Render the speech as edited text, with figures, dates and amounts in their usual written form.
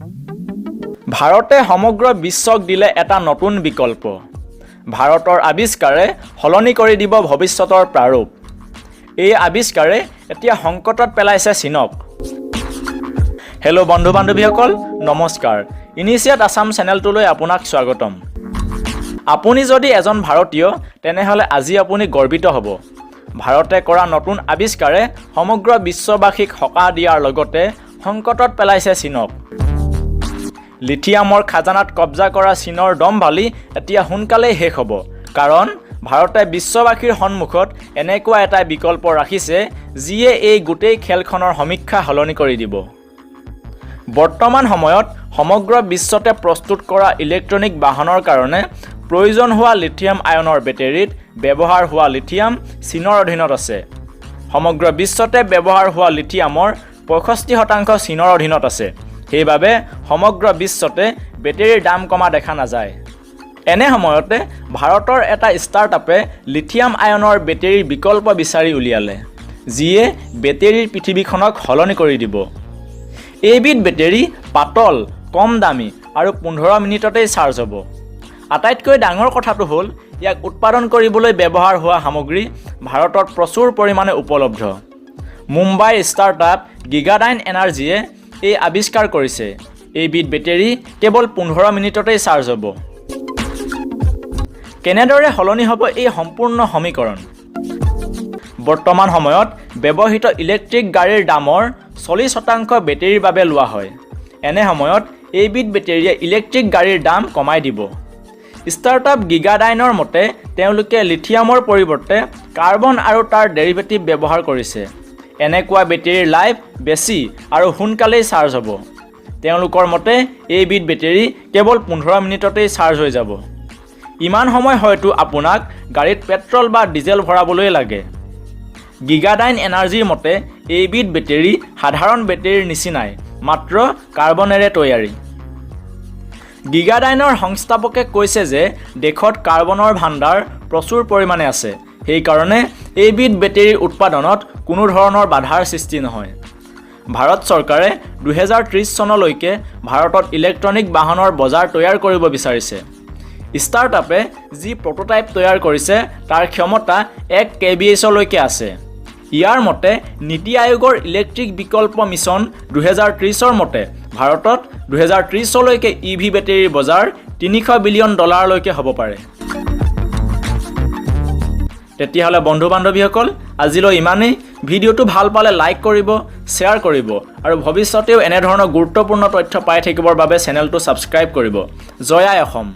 ভাৰতে সমগ্ৰ বিশ্বক দিলে এটা নতুন বিকল্প। ভাৰতৰ আৱিষ্কাৰে সলনি কৰি দিব ভৱিষ্যতৰ প্ৰাৰূপ। এই আৱিষ্কাৰে এতিয়া সংকটত পেলাইছে চীনক। হেল্ল' বন্ধু বান্ধৱীসকল, নমস্কাৰ। ইনিচিয়েট আছাম চেনেলটোলৈ আপোনাক স্বাগতম। আপুনি যদি এজন ভাৰতীয়, তেনেহ'লে আজি আপুনি গৰ্বিত হ'ব। ভাৰতে কৰা নতুন আৱিষ্কাৰে সমগ্ৰ বিশ্ববাসীক সকাহ দিয়াৰ লগতে সংকটত পেলাইছে চীনক। লিথিয়ামৰ খাজানাত কব্জা কৰা চীনৰ দম্ভালি এতিয়া সোনকালেই শেষ হ'ব, কাৰণ ভাৰতে বিশ্ববাসীৰ সন্মুখত এনেকুৱা এটা বিকল্প ৰাখিছে, যিয়ে এই গোটেই খেলখনৰ সমীক্ষা সলনি কৰি দিব। বৰ্তমান সময়ত সমগ্ৰ বিশ্বতে প্ৰস্তুত কৰা ইলেক্ট্ৰনিক বাহনৰ কাৰণে প্ৰয়োজন হোৱা লিথিয়াম আয়নৰ বেটেৰীত ব্যৱহাৰ হোৱা লিথিয়াম চীনৰ অধীনত আছে। সমগ্ৰ বিশ্বতে ব্যৱহাৰ হোৱা লিথিয়ামৰ 65% চীনৰ অধীনত আছে। সেইবাবে সমগ্ৰ বিশ্বতে বেটেৰীৰ দাম কমা দেখা নাযায়। এনে সময়তে ভাৰতৰ এটা ষ্টাৰ্টআপে লিথিয়াম আয়নৰ বেটেৰীৰ বিকল্প বিচাৰি উলিয়ালে, যিয়ে বেটেৰীৰ পৃথিৱীখনক সলনি কৰি দিব। এইবিধ বেটেৰী পাতল, কম দামী আৰু 15 মিনিটতেই চাৰ্জ হ'ব। আটাইতকৈ ডাঙৰ কথাটো হ'ল, ইয়াক উৎপাদন কৰিবলৈ ব্যৱহাৰ হোৱা সামগ্ৰী ভাৰতত প্ৰচুৰ পৰিমাণে উপলব্ধ। মুম্বাইৰ ষ্টাৰ্টআপ গিগাডাইন এনাৰ্জিয়ে এই আৱিষ্কাৰ কৰিছে। এইবিধ বেটেৰী কেৱল 15 মিনিটতেই চাৰ্জ হ'ব। কেনেদৰে সলনি হ'ব এই সম্পূৰ্ণ সমীকৰণ? বৰ্তমান সময়ত ব্যৱহৃত ইলেক্ট্ৰিক গাড়ীৰ দামৰ 40% বেটেৰীৰ বাবে লোৱা হয়। এনে সময়ত এইবিধ বেটেৰীয়ে ইলেক্ট্ৰিক গাড়ীৰ দাম কমাই দিব। ষ্টাৰ্টআপ গিগাডাইনৰ মতে, তেওঁলোকে লিথিয়ামৰ পৰিৱৰ্তে কাৰ্বন আৰু তাৰ ডেৰিভেটিভ ব্যৱহাৰ কৰিছে। এনেকুৱা বেটেৰীৰ লাইফ বেছি আৰু সোনকালেই চাৰ্জ হ'ব। তেওঁলোকৰ মতে, এইবিধ বেটেৰী কেৱল 15 মিনিটতেই চাৰ্জ হৈ যাব। ইমান সময় হয়তো আপোনাক গাড়ীত পেট্ৰল বা ডিজেল ভৰাবলৈ লাগে। গিগাডাইন এনাৰ্জিৰ মতে, এইবিধ বেটেৰী সাধাৰণ বেটেৰীৰ নিচিনাই, মাত্ৰ কাৰ্বনেৰে তৈয়াৰী। গিগাডাইনৰ সংস্থাপকে কৈছে যে দেশত কাৰ্বনৰ ভাণ্ডাৰ প্ৰচুৰ পৰিমাণে আছে। সেইকাৰণে এইবিধ বেটেৰীৰ উৎপাদনত কোনো ধৰণৰ বাধাৰ সৃষ্টি নহয়। ভাৰত চৰকাৰে 2030 চনলৈকে ভাৰতত ইলেক্ট্ৰনিক বাহনৰ বজাৰ তৈয়াৰ কৰিব বিচাৰিছে। ষ্টাৰ্টআপে যি প্ৰট'টাইপ তৈয়াৰ কৰিছে, তাৰ ক্ষমতা 1 কেভিএইচলৈকে আছে। ইয়াৰ মতে, নীতি আয়োগৰ ইলেক্ট্ৰিক বিকল্প মিছন 2030ৰ মতে, ভাৰতত 2030লৈকে ইভি বেটেৰীৰ বজাৰ 300 বিলিয়ন ডলাৰলৈকে হ'ব পাৰে। তেতিয়াহ'লে বন্ধু বান্ধৱীসকল, আজিলৈ ইমানেই। ভিডিঅ'টো ভাল পালে লাইক কৰিব, শ্বেয়াৰ কৰিব আৰু ভৱিষ্যতেও এনেধৰণৰ গুৰুত্বপূৰ্ণ তথ্য পাই থাকিবৰ বাবে চেনেলটো ছাবস্ক্ৰাইব কৰিব। জয় আই অসম।